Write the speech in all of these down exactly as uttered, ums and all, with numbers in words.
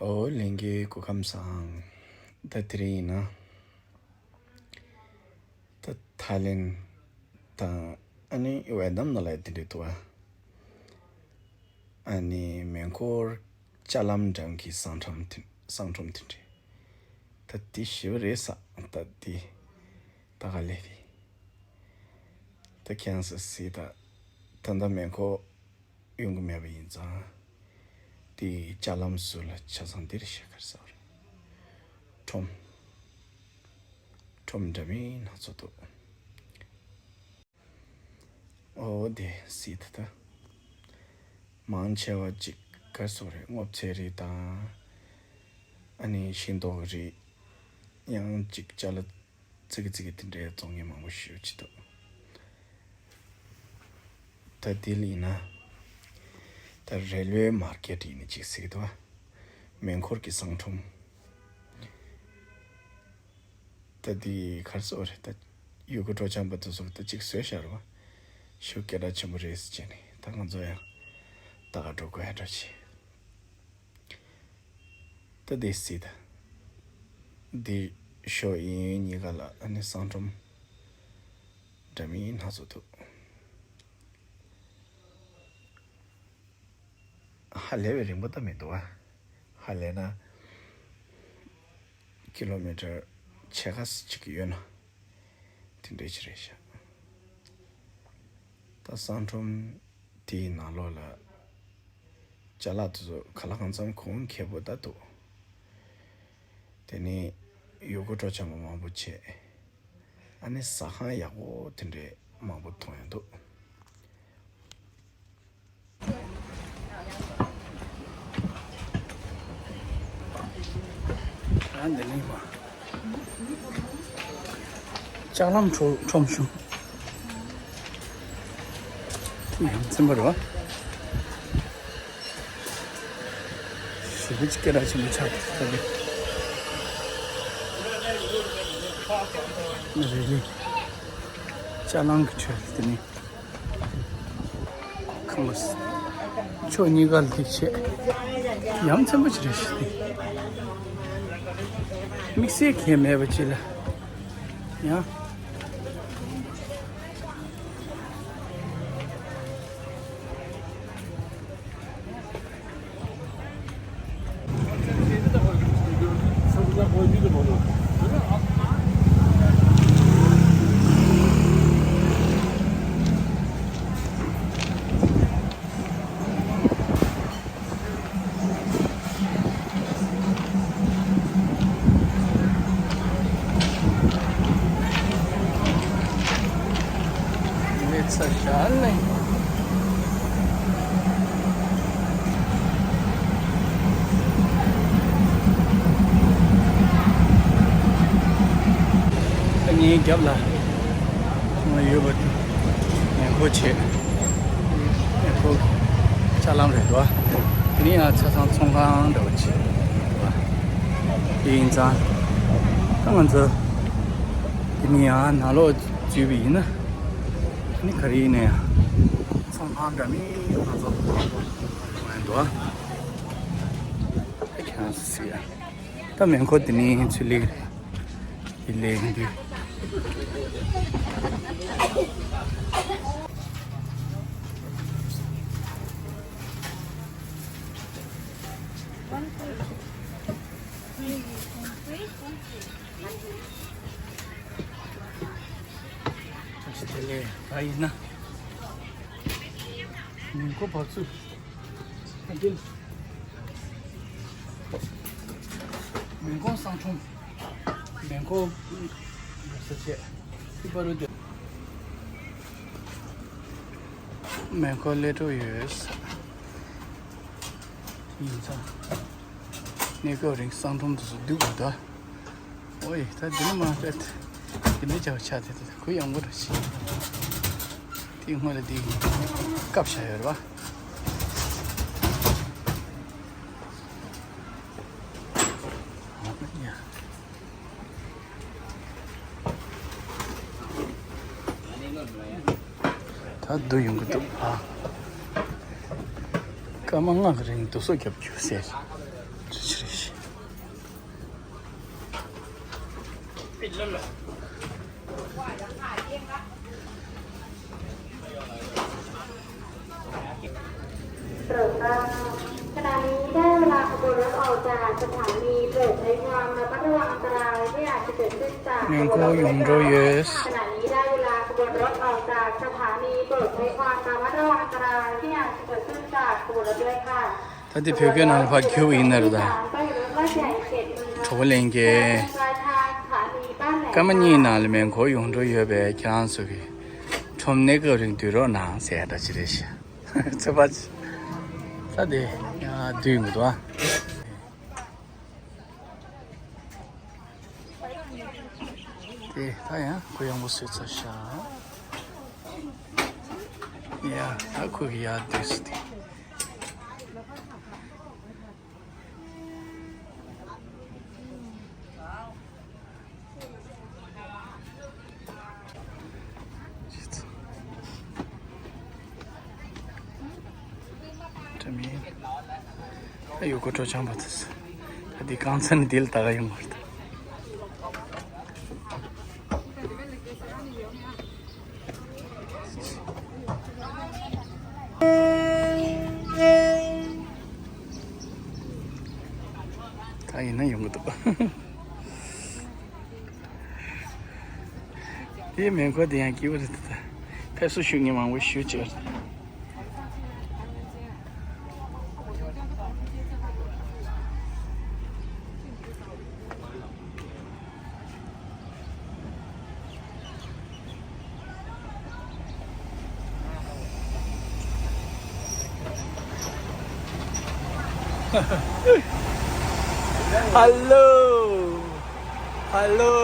ཨོ་ལྷན་རྒྱས་སྐུ་ཁམས་བཟང་། ད་དེ་རིང་ཡིན་ན། ད་ཐའི་ལེན་དང་ཨ་ནི་ཝེ་ཏི་ནམ་ནང་ལ་དེ་འདྲ་འདུག་ཨ། ཨ་ནི་མེ་འཁོར་ལྕགས་ལམ་འགྲམ་གྱི་གསང་ཁྲོམ་དེ་གསང་ཁྲོམ་དེ་འདྲ། ད་དེ་ཞེ་པོ་རེད་ས། ད་དེ་ད་ག་ལེ་དེ། ད་ཁྱེད་རང་ཚོ་གཟིགས་ད། ད་ལྟ་མེ་འཁོར་ཡོང་གི་མེད་པ་ཡིན་ཙང་། དེ་ལྕགས་ལམ་ཟུར་ལ་ཆ་ཚང་འདིར་ཤེལ་དཀར་ཟེར་བ་རེད། ཁྲོམ། ཁྲོམ་འདྲ་མིན་སྣ་ཚོགས་འདུག་ཨོ་དེ་གཟིགས་ད་ད། མང་ཆེ་བ་ཅིག་ག་རེ་ཟེར་དགོས་རེད། སྔོ་ཚལ་རིགས་དང་། ཨ་ནི་ཤིང་ཏོག་རིགས། ཡང་ཅིག་ཅ་ལག་ཙི་གི་ཙི་གི་དེ་འདྲའི་བཙོང་མཁན་མང་པོ་ཞེ་པོ་ཅིག་འདུག་ད་དེ་ལ་ཡིན་ན། ད་རེལ་ཝེ་མར་ཀེཊ་ཡིན་ན་ཅིག་གཟིགས་འདུག་བ། མེ་འཁོར་གྱི་གསང་ཁྲོམ། ད་དེ་ག་རེ་ཟེར་དགོས་རེད། ད་ཡུལ་སྐོར་སྤྲོ་འཆམ་པ་དེ་ཚོ་ད་ཅིག་བཟོས་བཞག་རེད་བ། ཞེ་པོ་སྐད་གྲགས་ཆེན་པོ་རེད་ཟེར་བྱས་ནས། ད་ང་ཚོ་ཡང་ད་ག་འགྲོ་དགོས་ཡ་འདྲ་བྱས། ད་དེ་གཟིགས་ད། འདི་ཕྱོགས་གཡས་གཡོན་གཉིས་ཀ་ལ་ཨ་ནི་གསང་ཁྲོམ་འདྲ་མིན་སྣ་ཚོགས་འདུག་ཧ་ལས་པའི་རིང་པོ་ད་མི་འདུག་ཨ། ཧ་ལས་ན་ཀི་ལོ་མི་ཊར་ཕྱེད་ཀ་ཙམ་ཅིག་ཡོད་ན། དེ་འདྲ་ཅིག་རེད་ཤག་ད་གསང་ཁྲོམ་དེའི་ནང་ལོགས་ལ་ཅ་ལག་དེ་ཚོ་ག་ལ་གང་འཚམ་གོང་ཁེ་པོ་ད་འདུག་དེ་ནས་ཡུལ་སྐོར་སྤྲོ་འཆམ་པ་མང་པོ་བྱས། ཨ་ནི་ཟ་ཁང་ཡག་པོ་དེ་འདྲའི་མང་པོ་མཐོང་ཡོང་འདུག་ཨ་འདི་ནི་མ། ལྕགས་ལམ་ཁྲོམ་ཁྲོམ་གཞུང་། ཡ་མཚན་པ་རེད་བ། ཞེ་པོ་ཅིག་སྐད་གྲགས་ཆེན་པོ་ཆགས་འདུག་ད་གི། རེད་རེད། ལྕགས་ལམ་གྱི་ཁྲོད་དེ་ནི། ཁང་པ། ཕྱོགས་གཉིས་ཀ་ལ་དེ་བྱས། ཡ་མཚན་པོ་ཅིག་རེད་ཤག་དེ། དམིགས་བསལ་གང་ཡང་མེད་པ་ཅིག་ལ། ཡང་། ལེ་ཚ་ཞར་ལེ། ངའི་རྒྱབ་ལ་ང་ཡོད་པ་དེ་མེ་འཁོར་བྱེད། མེ་འཁོར་ལྕགས་ལམ་རེད་དོ། དེ་ནས་ཡང་ཆ་ཚང་ཚོང་ཁང་འདྲ་བ་ཅིག་འདུག་བ། དེ་ཡིན་ཙང་ད་ང་ཚོ་དེ་ནས་ཡང་ནང་ལོགས་འཛུལ་བ་ཡིན་ན། ཨ་ནི་ག་རེ་ཡིན་ན་ཡང་ཚོང་ཁང་འདྲ་མིན་ང་ཚོ་མཐོང་ཡ་འདུག་བ། ད་ཁྱེད་རང་ཚོ་གཟིགས་ཡ། ད་མེ་འཁོར་དེ་ནས་ཚུར་སླེབས་རེད། དེ་ལས་འདི། དེ་ལས་ད་ཡིན་ན། མེ་འཁོར་བབས་ཚུལ། ད་འདི། མེ་འཁོར་གསང་ཁྲོམ། མེ་འཁོར་ས་ཆས། ཏི་པ་རུ་དེ། མེ་འཁོར་སླེབས་འགྲོ་ཡོད། ཡིན་ཙང་། གནས་སྐབས་རིང་གསང་ཁྲོམ་དུ་སུ་སྡུག་གི་ད། ཨོ་ཡེ། ད་འདི་ནི་མ་སྤྲད། འདི་འདྲ་བྱ་བ་ཆགས་ཏེ་ད་གུ་ཡངས་པོ་རུ་ཕྱིན། དེའི་སྔོན་ལ་འདི་བཀབ་བཞག་ཡོད་རེད་བ། ད་བསྡུ་ཡོང་གི་འདུག་ཨ། སྐར་མ་ལྔ་གི་རིང་བསྡུ་གསོག་རྒྱབ་རྒྱུ་ཟེར། ཅི་ཅི་རེད་ཤི།ขณะนี้ได้เวลาขบวนรถออกจากสถานีโปรดใช้ความระมัดระวังอันตรายที่อาจจะเกิดขึ้นจากขบวนรถด้วยค่ะ ขณะนี้ได้เวลาขบวนรถออกจากสถานีโปรดใช้ความระมัดระวังอันตรายที่อาจจะเกิดขึ้นจากขบวนรถด้วยค่ะ ད་འདི་བོད་སྐད་ནང་ལ་ཕར་བསྒྱུར་བ་ཡིན་ན་རེད་ད། གྲོགས་པོ་ལྷན་རྒྱས། སྐར་མ་གཉིས་ནང་ལ་མེ་འཁོར་ཡོང་འགྲོ་ཡོད་པས་ཁྱེད་རང་ཚོ་གི་ཁྲོམ་གནས་སྐབས་རིང་སྡོད་རོགས་གནང་ཟེར་ཡ་འདྲ་ཅིག་རེད་ཤག་ཚོད་དཔག་ད་དེ་ཡང་སྡོད་ཡོང་གི་འདུག་ཨ། དེ་ད་ཡང་ཁོ་ཡག་པོ་བཟོས་ཚར་ཤག་ཡ་ད་ཁོ་གི་ཡར་སྡོད་སྲིད་དེ། དྲ་མིན། ཨ་ཡོ་གོ་གྲོ་ཆང་པ་དེ། ད་འདི་རྐང་ཚ་ནི་འདི་ལ་ད་ག་ཡོང་བར་ད། ད་ཡིན་ན་ཡོང་གི་འདུག་དེའི་མེ་འཁོར་དེ་ཡང་སྐྱིད་པོ་རེད་ད། ཕེབས་བསུ་ཞུ་མཁན་མང་པོ་ཞུ་བྱས། Hello. Hello.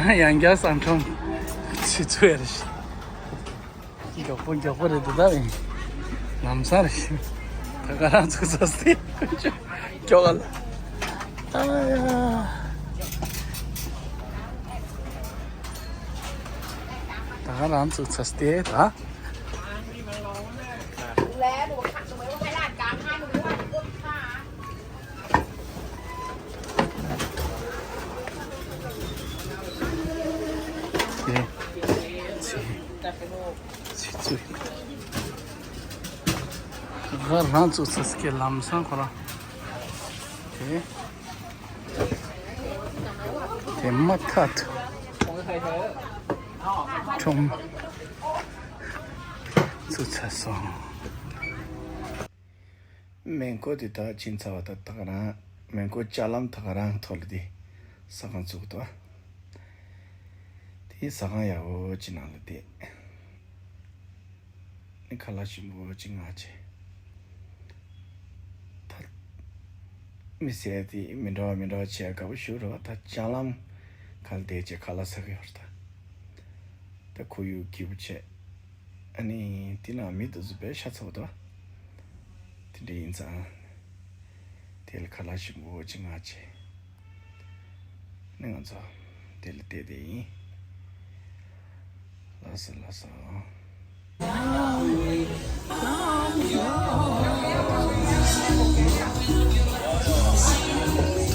ད་ཡང་བསྐྱར་སང་ཁྲོམ་ཆུ་ཚོད་རེད། མགྱོགས་པོ་མགྱོགས་པོ་རེད་འདུག་ད་ཡིན། ལམ་སང་རེད། ད་ག་རང་ཚུགས་ས་སྟེ། མགྱོགས་ག་ལ། ཨ་ཡ། ད་ག་རང་ཚུགས་ས་སྟེ་ད། ཚིག་ཚུལ་ཡིན། ང་རང་ཚོ་ཚ་སྐད་ལམ་སང་ཁོ་རང་དེ་དེ་མ་ཐག་ཁྲོམ་ཚུགས་ཚར་སོང་། མེ་འཁོར་དེ་ད་ཕྱིན་ཚར་བ་ད་ད་ག་རང་མེ་འཁོར་ལྕགས་ལམ་ད་ག་རང་ཐོག་ལ་དེ་ཟ་ཁང་བཙུགས་འདུག་དེ་ཟ་ཁང་ཡག་པོ་ཅིག་ནང་ལ་བསྡད། ནི་ཁ་ལག་ཞིམ་པོ་ཅིག་མངགས་བྱས། ད་མི་ཟེར་དེ་མི་འདྲ་བ་མི་འདྲ་བ་བྱས་དགའ་པོ་ཞུ་རོགས། ད་ལྕགས་ལམ་ཁ་ལ་བསྡད་བྱས་ཁ་ལག་ཟ་གི་ཡོད་རེད་ད། ད་ཁོར་ཡུག་སྐྱིད་པོ་བྱས། ཨ་ནི་དེ་ན་མི་དེ་ཚོ་དཔེ་ཤ་ཚ་བོ་འདུག་དེ་འདྲ་ཡིན་ཙང་། དེ་ལ་ཁ་ལག་ཞིམ་པོ་ཅིག་མངགས་བྱས། ནི་ང་ཚོ་དེ་ལ་བལྟས་བསྡད་ཡིན། ལགས་སོ་ལགས་སོ། ཡག་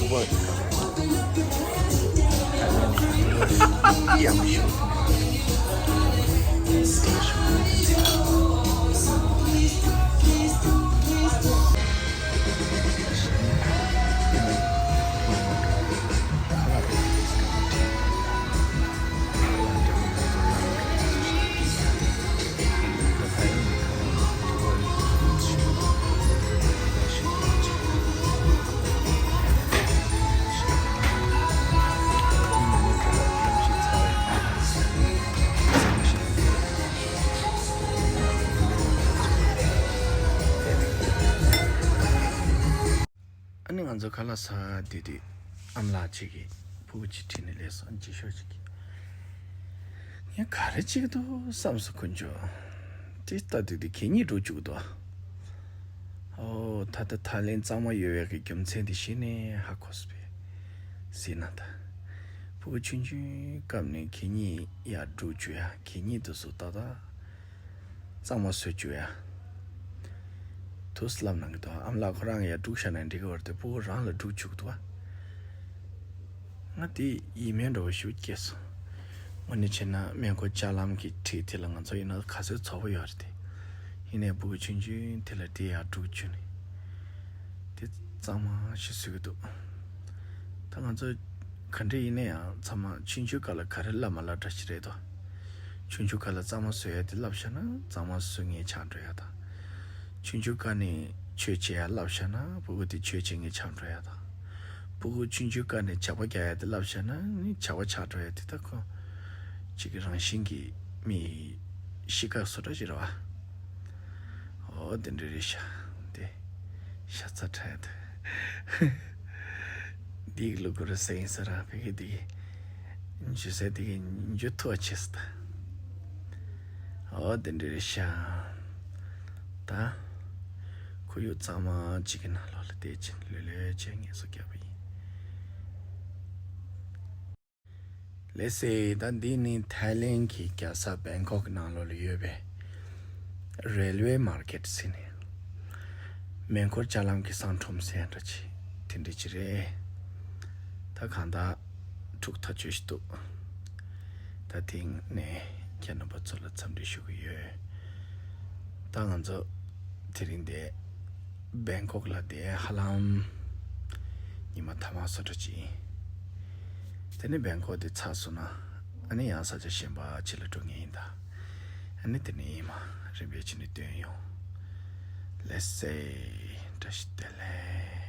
པོ་ཞིག་ང་ཚོ་ཁ་ལག་ཟ་བསྡད་དུས་ཨ་མ་ལགས་གཅིག་གིས་ཕྲུ་གུ་གཅིག་ཁྲིད་ནས་སླེབས་སོང་། རྗེས་ཤོག་ཅིག་གིས། ངས་ག་རེ་བྱེད་ཀྱི་འདུག་བསམ་སོང་། དཀོན་མཆོག་དེ་ལྟ་དུས་དེ་གད་སྙིགས་འགྲོ་བཅུག་འདུག་ཨོ་ད་ལྟ་ད་ལན་གཙང་མ་ཡོད་པའི་གི་རྒྱུ་མཚན་དེ་གཞི་ནས་ཧ་གོ་སོང་པས། ཟེར་ན་ད། ཕྲུ་གུ་ཆུང་ཆུང་སྐབས་ནས་གད་སྙིགས་ཡར་སྒྲུག་བཅུག་ཡ། གད་སྙིགས་དེ་ཚོ་ཏག་ཏག་གཙང་མ་བཟོ་བཅུག་ཡ། དུས་ལབ་གནང་གི་འདུག་ཨ་མ་ལགས་ཁོ་རང་ཡར་སྒྲུག་བཞག་ན་འགྲིག་གི་བར་དུ་ཕྲུ་གུ་རང་ལ་སྒྲུག་བཅུག་འདུག་བ། ང་དེ་ཡིད་སྨོན་འདྲ་བོ་ཞིག་སྐྱེས་སོང་། དངོས་གནས་བྱས་ན་སྨན་ཁང་ལྕགས་ལམ་གྱི་འཁྲིས་དེ་ལ་ང་ཚོ་ཡིན་ན་ག་ཚོད་ཚོགས་པ་ཡོད་རེད་དེ། ཡིན་ནའི་ཕྲུ་གུ་ཆུང་ཆུང་དེ་ལ་དེ་ཡར་སྒྲུག་བཅུག་ནས། དེ་གཙང་མ་ཞིག་བཟོ་གི་འདུག་ད་ང་ཚོ་ག་འདྲ་ཡིན་ན་ཡང་ཚང་མ་ཆུང་ཆུང་སྐབས་ལ་ག་རེ་བསླབ་མ་བསླབ་འདྲ་ཞིག་རེད་དོ། ཆུང་ཆུང་སྐབས་ལ་གཙང་མ་བཟོ་ཡ་དེ་བསླབ་བཞག་ན་གཙང་མ་བཟོ་མཁན་ཆགས་འགྲོ་ཡ་དང་། ཆུང་ཆུང་སྐབས་ནས་ཆོས་བྱེད་ཡ་བསླབ་བཞག་ན་ཕྲུ་གུ་དེ་ཆོས་བྱེད་མཁན་ཆགས་འགྲོ་ཡ་དང་། ཕྲུ་གུ་ཆུང་ཆུང་སྐབས་ནས་ཇག་པ་རྒྱག་ཡ་དེ་བསླབ་བཞག་ན་ནི་ཇག་པ་ཆགས་འགྲོ་ཡ་དེ། ད་ཁོ་གཅིག་གི་རང་བཞིན་གྱིས་མི་ཤི་ཁ་བཟོ་འདྲ་ཞིག་རེད་བ། ཨོ་དེ་འདྲ་རེད་ཤག་དེ་ཤ་ཚ་ཁྲ་ཡ་དེ། འདི་གློ་བུར་ཟེར་ཡིན་ས་ར་ཕ་གི་འདི་གི་འཇུ་ས་འདི་གི་འཇུ་ཐུ་བ་ཆེ་ས་ད། ཨོ་དེ་འདྲ་རེད་ཤག་ད་ཁོར་ཡུག་གཙང་མ་གཅིག་གི་ནང་ལོགས་ལ་བསྡད་ཅིང་ལྷོད་ལྷོད་བྱས་ངལ་གསོ་རྒྱག་པ་ཡིན། ལགས་སེ། ད་འདི་ནི་ཐའི་ལེན་གྱི་རྒྱལ་ས་བེང་ཀོག་གི་ནང་ལོགས་ལ་ཡོད་པའི་རེལ་ཝེ་མར་ཀེད་ཟེར་ནས། མེ་འཁོར་ལྕགས་ལམ་གྱི་གསང་ཁྲོམ་ཟེར་འདྲ་ཅིག་དེ་འདྲ་ཅིག་རེད། ད་གང་ལྟར་འཁྲུག་ཐག་ཆོད་ཞིག་འདུག་ད་དེ་ནས་ཁྱེད་རྣམ་པ་ཚོ་ལ་འཚམས་འདྲི་ཞུ་གི་ཡོད། ད་ང་ཚོ་དེ་རིང་འདི་བེང་ཀོག་ལ་བསྡད་ཧ་ལམ་ཉི་མ་ཐ་མ་བཟོ་འདྲ་ཅིག་ཡིན། དེ་ནས་བེང་ཀོག་དེ་ཚར་སོང་ན་ཨ་ནི་ཡང་ས་ཆ་གཞན་པ་ཅིག་ལ་འགྲོ་ངེས་ཡིན་ད། ཨ་ནི་དེ་ནས་ཡིན་མ་རིམ་པས་ཅིག་ནས་སྟོན་ཡོང་། ལགས་སེ། བཀྲ་ཤིས་བདེ་ལེགས།